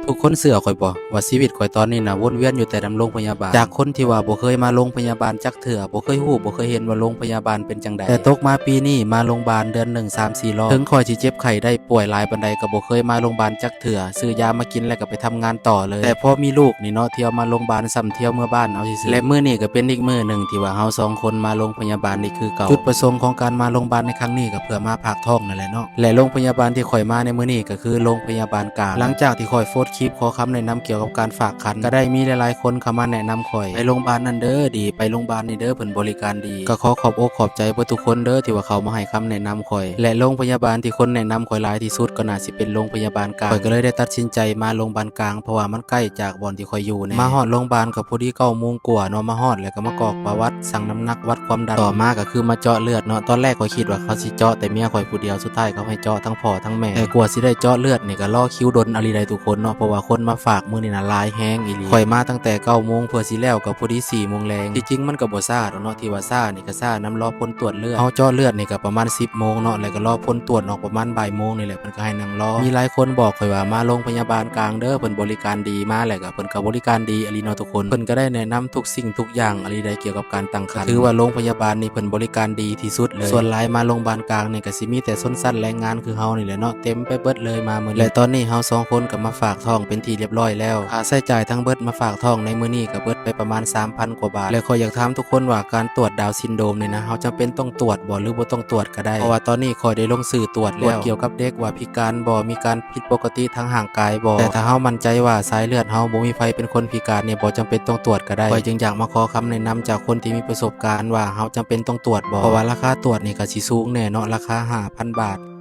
ທຸກຄົນເຊື່ອຂ້ອຍບໍ່ ວ່າຊີວິດຂ້ອຍຕອນນີ້ນະ ວົນວຽນຢູ່ແຕ່ນຳໂລງພະຍາບານ. ຈາກຄົນທີ່ວ່າບໍ່ເຄີຍມາໂລງພະຍາບານຈັກເທື່ອ, ບໍ່ເຄີຍຮູ້, ບໍ່ເຄີຍເຫັນວ່າໂລງພະຍາບານເປັນຈັ່ງໃດ. ແຕ່ຕົກມາປີນີ້ ມາໂລງບານເດືອນໜຶ່ງສາມສີ່ຮອບ. ເຖິງຂ້ອຍຊິເຈັບໄຂ້ໄດ້ປ່ວຍຫຼາຍປານໃດ ກໍບໍ່ເຄີຍມາໂລງບານຈັກເທື່ອ, ຊື້ຢາມາກິນແລ້ວກໍໄປທຳງານຕໍ່ເລີຍ. ແຕ່ພໍມີລູກນີ້ເນາະ, ທ່ຽວມາໂລງບານ ສ່ຳທ່ຽວເມືອບ້ານເອົາຊື່ໆ. ແລະ ມື້ນີ້ກໍເປັນອີກມື້ໜຶ່ງທີ່ວ່າເຮົາສອງຄົນມາໂລງພະຍາບານອີກຄືເກົ່າ. ຈຸດປະສົງຂອງການມາໂລງບານໃນຄັ້ງນີ້ ກໍເພື່ອມາຝາກທ້ອງນັ້ນແຫຼະເນາະ. ແລະ ໂລງພະຍາບານທີ່ຂ້ອຍມາໃນມື້ນີ້ກໍຄືໂລງພະຍາບານກາງ. ຫຼັງຈາກທີ່ຂ້ອຍໂພສຄລິບຂໍຄຳແນະນຳກ່ຽວກັບການຝາກຄັນ, ກໍໄດ້ມີຫຼາຍໆຄົນເຂົ້າມາແນະນຳຂ້ອຍ, ໄປໂລງບານນັ້ນເດີ ດີ, ໄປໂລງບານນີ້ເດີ ເພິ່ນບໍລິການດີ. ກໍຂໍຂອບອົກຂອບໃຈເບິດທຸກຄົນເດີ ທີ່ວ່າເຂົ້າມາໃຫ້ຄຳແນະນຳຂ້ອຍ. ແລະ ໂລງພະຍາບານທີ່ຄົນແນະນຳຂ້ອຍຫຼາຍທີ່ສຸດ ກໍໜ້າຊິເປັນໂລງພະຍາບານກາງ. ຂ້ອຍກໍເລີຍໄດ້ຕັດສິນໃຈມາໂລງບານກາງ ເພາະວ່າມັນໃກ້ຈາກບ່ອນທີ່ຂ້ອຍຢູ່ແນ່. ມາຮອດໂລງບານກໍພໍດີເກົ້າໂມງກວ່າເນາະ, ມາຮອດແລ້ວກໍມາກອກປະຫວັດ, ຊັ່ງນ້ຳໜັກ, ວັດຄວາມດັນ. ຕໍ່ມາກໍຄືມາເຈາະເລືອດເນາະ. ຕອນແລກຂ້ອຍຄິດວ່າເຂົາຊິເຈາະແຕ່ເມຍຂ້ອຍຜູ້ດຽວ, ສຸດທ້າຍເຂົາໃຫ້ເຈາະທັງພໍ່ທັງແມ່. ແຕ່ກວ່າຊິໄດ້ເຈາະເລືອດນີ້ກໍລໍຄິວດົນອີ່ຫຼີໃດ໋ທຸກຄົນເນາະ, ເພາະວ່າຄົນມາຝາກມື້ນີ້ນະຫຼາຍແຮງອີ່ຫຼີ. ຂ້ອຍມາຕັ້ງແຕ່ເກົ້າໂມງ ເພື່ອຊິແລ້ວກໍພໍດີສີ່ໂມງແລງ. ທີ່ຈິງມັນກໍບໍ່ຊ້າດອກເນາະ, ທີ່ວ່າຊ້ານີ້ກໍຊ້ານຳລໍຜົນຕວດເລືອດ. ເຮົາເຈາະເລືອດນີ້ກໍປະມານສິບໂມງເນາະ, ແລ້ວກໍລໍຜົນຕວດອອກປະມານບ່າຍໂມງນີ້ແຫຼະ, ເພິ່ນກໍໃຫ້ນັ່ງລໍ. ມີຫຼາຍຄົນບອກຂ້ອຍວ່າ ມາໂລງພະຍາບານກາງເດີ ເພິ່ນບໍລິການດີ. ມາແລ້ວກໍເພິ່ນກໍບໍລິການດີອີ່ຫຼີເນາະທຸກຄົນ. ເພິ່ນກໍໄດ້ແນະນຳທຸກສິ່ງທຸກຢ່າງອີ່ຫຼີໃດ໋ ກ່ຽວກັບການຕັ້ງຄັນ. ຖືວ່າໂລງພະຍາບານນີ້ເພິ່ນບໍລິການດີທີ່ສຸດເລີຍ. ສ່ວນຫຼາຍມາໂລງບານກາງນີ້ກໍຊິມີແຕ່ຊົນຊັ້ນແຮງງານຄືເຮົານີ້ແຫຼະເນາະ, ເຕັມໄປເບິດເລີຍມາມື້ນີ້. ແລະ ຕອນນີ້ເຮົາສອງຄົນກໍມາຝາກທ້ອງເປັນທີ່ຮຽບຮ້ອຍແລ້ວ. ຄ່າໃຊ້ຈ່າຍທັງເບິດມາຝາກທ້ອງໃນມື້ນີ້ກໍເບິດໄປປະມານສາມພັນກວ່າບາດ. ແລະ ຂ້ອຍຢາກຖາມທຸກຄົນວ່າ ການຕວດດາວຊິນໂດມນີ້ນະ ເຮົາຈຳເປັນຕ້ອງຕວດບໍ່ ຫຼື ບໍ່ຕ້ອງຕວດກໍໄດ້? ເພາະວ່າຕອນນີ້ຂ້ອຍໄດ້ລົງຊື່ຕວດແລ້ວ, ຕວດກ່ຽວກັບເດັກວ່າພິການບໍ່, ມີການ ຜິດປົກກະຕິທາງຮ່າງກາຍບໍ່. ແຕ່ຖ້າເຮົາໝັ້ນໃຈວ່າສາຍເລືອດເຮົາບໍ່ມີໃຜເປັນຄົນພິການນີ້ ບໍ່ຈຳເປັນຕ້ອງຕວດກໍໄດ້. ຂ້ອຍຈຶ່ງຢາກມາຂໍຄຳແນະນຳຈາກຄົນທີ່ມີປະສົບການວ່າ ເຮົາຈຳເປັນຕ້ອງຕວດບໍ່? ເພາະວ່າລາຄາຕວດນີ້ກໍຊິສູງແນ່ເນາະ, ລາຄາຫ້າພັນບາດ.